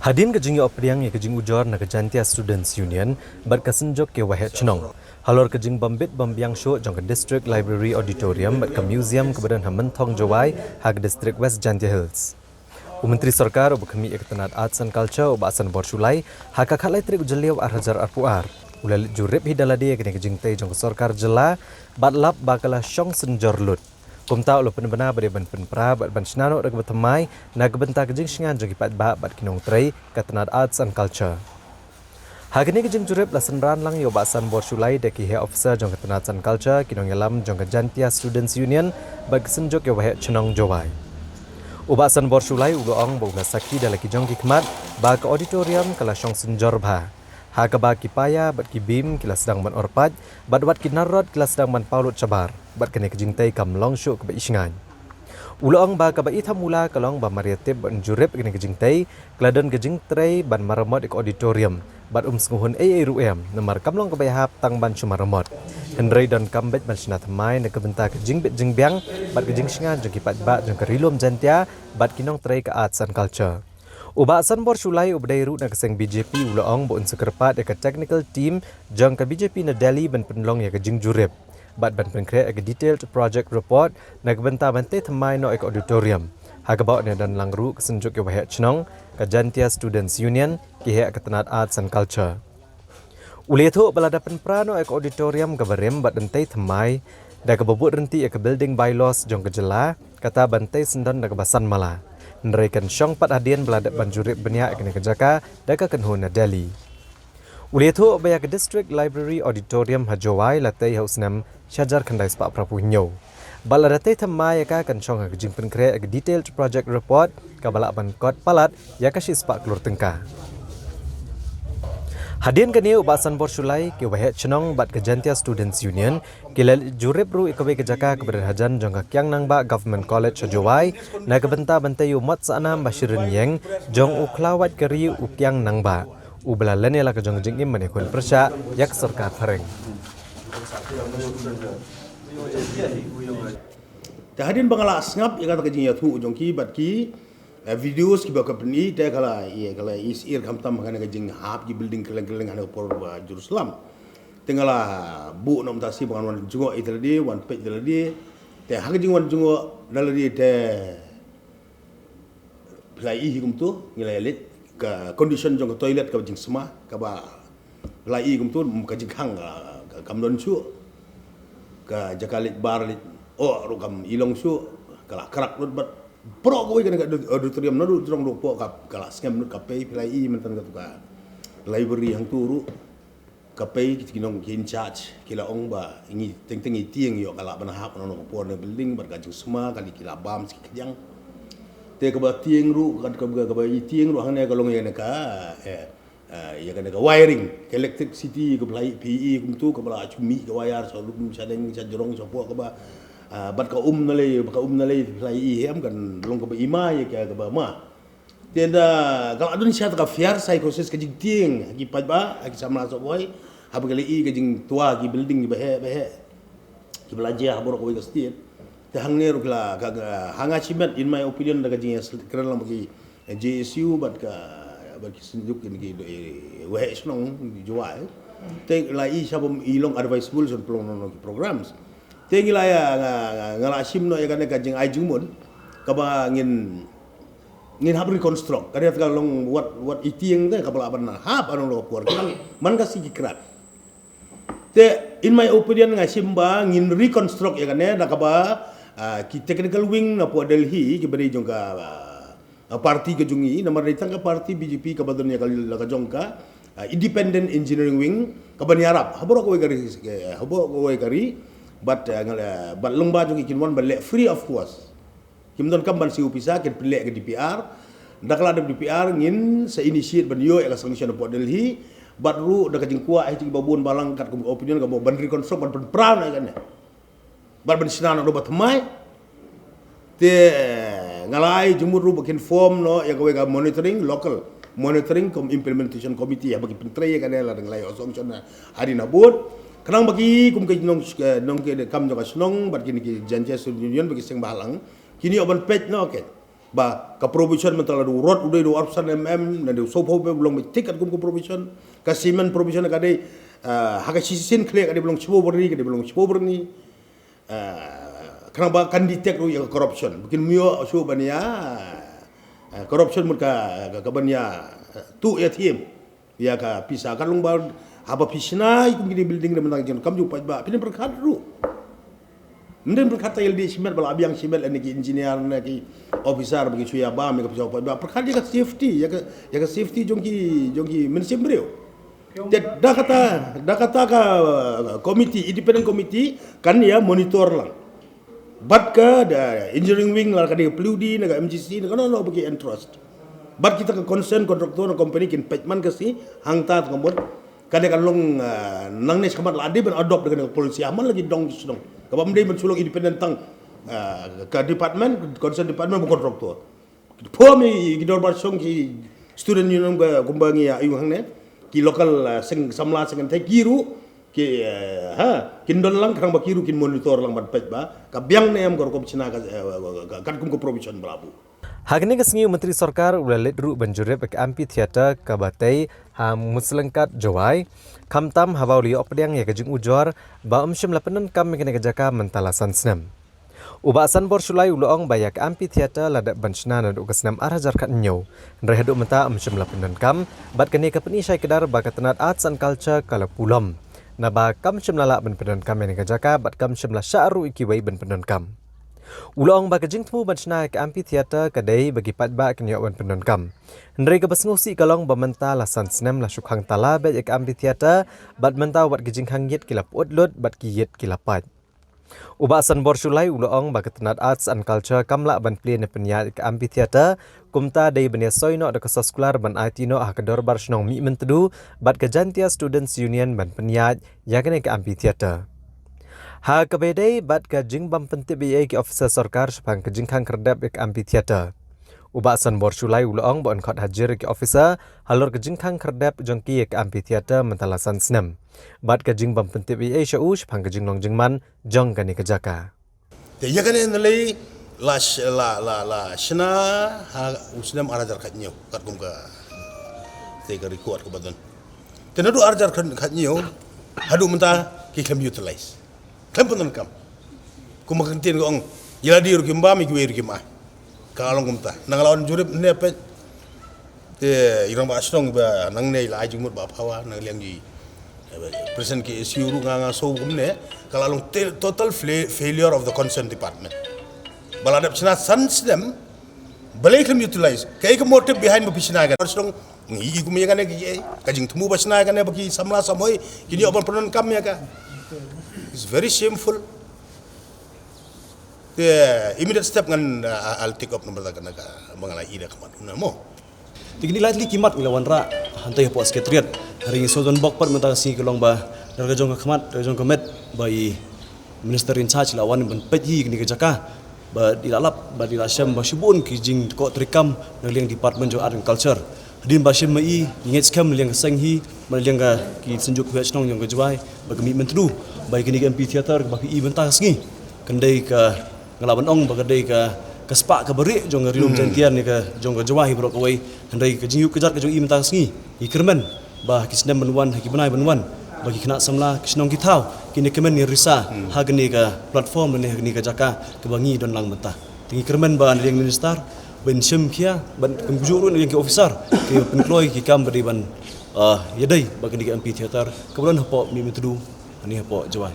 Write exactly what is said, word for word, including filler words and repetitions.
Hadien ka jingïoh pdiang ïa ka jingujor na ka Jaintia Students Union bad ka Synjuk ki Waheh Chnong halor ka jingbym bit bym biang shuh jong ka District Library Auditorium bad ka Museum kaba don ha Mynthong Jowai ha ka District West Jaintia Hills. U Myntri Sorkar uba khmih ïa ka tnat Arts and Culture u Bah Sanbor Shullai ha ka khatlai tarik u Jylliew ar hajar arphew ar u la leit jurip hi da lade ïa kane ka jingtei jong ka sorkar jylla bad lap ba ka la shong synjor lut. Kumta u la pynbna ba dei ban pynpra bad ban shna noh da kaba thymmai na ka bynta ka jingshngaiñ jong ki paidbah bad ki nongtrei ka tnat Arts and Culture. Ha kane ka jingjurip la synran lang ïa u Bah Sanbor Shullai da ki heh officer jong ka tnat Arts and Culture, ki nongïalam jong ka Jaintia Students Union bad ka Synjuk ki Waheh Chnong Jowai. U Bah Sanbor Shullai u la ong ba u la sakhi da la ki jong ki khmat ba ka auditorium ka la shong synjor bha, ha kaba ki paia bad ki beam ki la sdang ban orpait bad wat ki nar rot ki la sdang ban paw lut shabar bad kane ka jingtei kam long shuh kaba ishngaiñ. U la ong ba kaba i thamula ka long ba mar ïa tip ban jurip kane ka jingtei ka la don ka jingtrei ban maramot ïa ka auditorium bad um sngewhun ei ei ruh em namar kam long kaba ïahap tang ban shu maramot. Hynrei donkam beit ban shna thymmai na ka bynta ka jingbit jingbiang bad ka jingshngaiñ jong ki paidbah jong ka Ri Lum Jaintia bad ki nongtrei ka Arts and Culture. U Bah Sanbor Shullai uba dei ruh na ka seng BJP u la ong ba un sa kyrpad ïa ka technical team jong ka BJP na Delhi ban pynlong ïa ka jingjurip bad ban pynkhreh ïa ka detailed project report na ka bynta ban tei thymmai noh ïa ka auditorium, ha kaba un ïadon lang ruh ka Synjuk ki Waheh Chnong, ka Jaintia Students Union, ki heh ka tnat Arts and Culture. U la ïathuh ba lada pynpra noh ïa ka auditorium kaba rim bad yn tei thymmai da kaba bud ryntih ïa ka building bylaws jong ka jylla, kata ban tei syndon da kaba san mala. Hynrei kan shong pat hadien ba la dep ban jurip bniah ïa kane ka jaka da ka kynhun na Delhi. U la ïathuh ba ïa ka District Library Auditorium ha Jowai la tei ha u snem shi hajar khyndai spah phra phew hynñiew. Bad lada tei thymmai ïa ka kan shong ha ka jingpynkhreh ïa ka detailed project report kaba lah ban kot palat ïa ka shi spah klur tyngka. Hadien kane u Bah Sanbor Shullai, ki Waheh Chnong bad ka Jaintia Students Union ki la jurip ruh ïa kawei ka jaka kaba don hajan jong ka Kiang Nangbah Government College ha Jowai na ka bynta ban tei ïa u mot sahnam ba shirin ïeng jong u khlawait ka ri u Kiang Nangbah, uba la len ïa la ka jong ka jingim ban ïakhun pyrshah ïa ka sorkar phareng. Te hadien ba nga la sngap ïa kata ka jingïathuh jong ki bad ki, eh, videos kiba ka pyni te ka la, ïa ka la isir khamtam ha kane ka jinghap ki building kylleng kylleng ha kane ka por ba Jerusalem. Te nga la buh noh mynta shi ba ngan wan jngoh ïa te lade, wan peit ïa te lade. Te ha ka jingwan jngoh da lade te phi la i hi kumto, ngi la ïa leit ka condition jong ka toilet kaba jingsma, kaba phi la i kumto, ka jingkhang ka, ka kam don shuh. Ka jaka leit bar leit oh ruh kam i long shuh, ka la krak lut bad baroh kawei kane ka auditorium naduh jrong ruh hapoh ka, ka la sngem lut ka pei, phi la i mynta katu ka library hangto ruh. Ka pei ki nong ki in charge ki la ong ba ngi teng teng i tieng ïoh ka lah ban hap na nong por na building bad ka jingsma kali ki la bam shi khñiang. Te kaba tieng ruh ka, ka, kaba i tieng ruh hangne ka long ïa kane ka, eh, eh, ïa kane ka wiring ka electricity ka phi la i, phi i kumto kaba la shu mih ka wire sha lum sha deng sha jrong sha poh kaba, ah, bad ka um na lei, ka um na lei phi la i hem kan long kaba i ma ïa ka, kaba ma. Te da ka la don sha ka fear psychosis ka jingtieng ha ki paidbah, ha ki samla Sohboi, haba ki la i ka jingtwa ki building kiba heh ba heh, kiba la jia ha baroh kawei ka state. Te hangne ruh ki la ka, ka, ha nga shimet, in my opinion, da ka jingïakren lang bad ki JSU bad ka, bad ki Synjuk ki, ki, eh, Waheh Shnong Jowai. Te la i sha bym i long advisable sha pynlong noh ki programs. Te ngi la ïa nga, nga, nga la shim noh ïa kane ka jingai jingmut kaba ngin ngin hap reconstruct. Ka dei ka long wat, wat i tieng te kaba lah ban hap ha nong ka por. Man ka shi ki krak. Te in my opinion nga shim ba ngin reconstruct ïa kane da kaba, ah, ki technical wing na poh Delhi kiba dei jong ka, ah, party ka jong i, namar dei tang ka party BJP kaba don ïa ka la ka jong ka, ah, independent engineering wing kaban ïarap ha baroh kawei ka ri, ha baroh kawei ka ri. Bad, ah, nga la, bad long ba jong i kin wan ban leh free of cost. Kim donkam ban siew pisa, kin pynleh ka DPR. Da ka la dep DPR ngin sa initiate ban ïoh ïa ka sanction hapoh Delhi. Bad ruh da ka jingkwah hi jong kiba bun balang katkum ka opinion kaba ban reconstruct, ban pynpra noh ïa kane. Bad ban shna noh ruh ba thymmai. Te nga la ai jingmut ruh ba kin form noh ïa kawei ka monitoring, local monitoring cum implementation committee haba ki pyntrei ïa kane, la dang la ïoh sanction hadien habud. Khnang ba ki kum ki nong, eh, nongkit kam jong ka shnong bad kine ki Jaintia Student Union ba ki seng bhalang kin ïoh ban peit noh, okay. Ba ka provision mynta la du rod u dei du arphew san mm, na du sawphew mm, u long mih thik katkum ka provision. Ka cement provision ka dei, eh, ha ka shisien khlieh ka dei ba long shiphew byrni, ka dei ba long shiphew byrni. Eh, khnang ba kan detect ruh ïa ka corruption. Ba kin ym ïoh shuh ban ïa, eh, corruption mut ka, ka, ka ban ïa, eh, tuh ïa thiem ïa ka pisa. Ka long ba haba phi shna ïa kum kine building ne mynta ka jingdonkam, ju paidbah phin pyrkhat ruh. Ym dei pyrkhat tang ïa lade shimet ba la biang shimet lane ki engineer ne ki officer ba ki shu ïa bam ïa ka pisa u paidbah. Pyrkhat ïa ka safety, ïa ka, ïa ka safety jong ki, jong ki mynsiem briew. Te da kata, da kata ka, uh, committee, independent committee kan ïa monitor lang. Bad ka, da engineering wing la ka dei ka PWD ne ka MGC ne kano kano ba ki entrust. Bad kita ka concern contractor ne company kin peit man ka sngi hangta, tang ka mut ka dei ka long, uh, nangne shakhmat la dei ban adopt da kane ka policy. Aman la ki dong ki shnong. Kaba ym dei ban shu long independent tang, uh, ka department, concern department bad contractor. Pyrshah ïa ki dorbar shnong, ki student union ka kumba ngi ïa ïohi hangne, ki local, uh, seng samla seng kynthei ki ruh ki, uh, ha, kin don lang khnang ba ki ruh kin monitor lang ban peit ba ka biang ne em ka rukom shna ka, uh, ka, katkum ka provision ba la buh. Ha kane ka sngi u Myntri Sorkar u la leit ruh ban jurip ïa ka amphitheater kaba tei ha Muslyngkat, Jowai, khamtam haba u la ïoh pdiang ïa ka jingujor ba um shym la pyndonkam ïa kane ka jaka mynta la san snem. U Bah Sanbor Shullai u la ong ba ïa ka amphitheater la dep ban shna naduh ka snem ar hajar khathynñiew, hynrei haduh mynta um shym la pyndonkam, bad kane ka pyni shai kdar ba ka tnat Arts and Culture ka la pulom, naba kam shym la lah ban pyndonkam ïa kane ka jaka bad kam shym la shah ruh ïa kiwei ban pyndonkam. U la ong ba ka jingthmu ban shna ïa ka amphitheater ka dei ba ki paidbah kin ïoh ban pyndonkam. Hynrei kaba sngewsih ka long ba mynta la san snem la shu khang tala beit ïa ka amphitheater, bad mynta wat ki jingkhang ïit ki la pyut lut bad ki ïit ki la pait. U Bah Sanbor Shullai u la ong ba ka tnat Arts and Culture kam lah ban plie ne pynïaid ïa ka amphitheater, kumta dei ban ïa soi noh da ka soskular ban aiti noh ha ka dorbar shnong Mihmyntdu bad ka Jaintia Students Union ban pynïaid ïa kane ka amphitheater. Ha kaba ïadei bad ka jingbym pyntip ei ei ki officer sorkar shaphang ka jingkhang khyrdep ïa ka amphitheater, u Bah Sanbor Shullai u la ong ba un khot hajir ïa ki officer halor ka jingkhang khyrdep jong ki ïa ka amphitheater mynta la san snem, bad ka jingbym pyntip ei ei sha u shaphang ka jinglong jingman jong kane ka jaka. Te ïa kane nalei la sh-, la, la, la shna ha u snem ar hajar khathynñiew katkum ka, te ka record kaba don. Te naduh ar hajar khathynñiew haduh mynta ki khlem utilize, khlem pyndonkam. Kumba ka ktien ka ong, ïa lade ruh kim bam, ïa kiwei ruh kim ai. Ka long kumta. Nang la wan jurip ne peit. Te i rangbah shnong ba nangne i la ai jingmut ba phawa na liang i, eh, president K S U ruh nga, nga sngew kumne, ka la long te-, total fla-, failure of the concerned department. Ba la dep shna san snem, balei khlem utilize? Kaei ka motive behind ba phi shna ïa ka? Shnong ngi i kum ïa kane ki, eh, ka jingthmu ba shna ïa kane ba ki samla samoi kin ïoh ban pyndonkam ïa ka. It's very shameful. Te immediate step ngan, uh, I'll take up number da kane ka ba nga la i da ka mat una mo. Te kine lai tylli ki mat ngi la wanrah hangtai hapoh Secretariat. Hynrei ngi sngewdon bok pat mynta ka sngi ka long ba na ka jong ka khmat, na ka jong ka met ba i Minister in charge la wan ban peit hi kane ka jaka. Ba i la lap, ba i la shem ba shibun ki jingkoh treikam na liang Department jong Art and Culture. Hadien ba shem ma i, ngi ngeit skhem na liang ka seng hi, na liang ka ki synjuk kwiat shnong jong ka Jowai, ba ka Mihmyntdu, ba i kane ka amphitheater ba phi i mynta ka sngi. Kan dei ka, nga lah ban ong ba ka dei ka, ka spah kaba rieh jong ka Ri Lum Jaintia ne ka jong ka Jowai baroh kawei. Hynrei ka jingïuh ka jat ka jong i mynta ka sngi, ngi kyrmen ba ha ki snem ban wan, ha ki bnai ban wan, ba ki khynnah samla, ki shnong ki thaw kin ïa kmen ïa risa ha kane ka platform ne ha kane ka jaka kaba ngi don lang mynta. Te ngi kyrmen ba na liang Minister ban shim khia, ban kumjuh ruh na liang ki officer ki pynkloi ki kam ba dei ban, ah, ïadei bad kane ka amphitheater kaba don hapoh Mihmyntdu, hangne hapoh Jowai.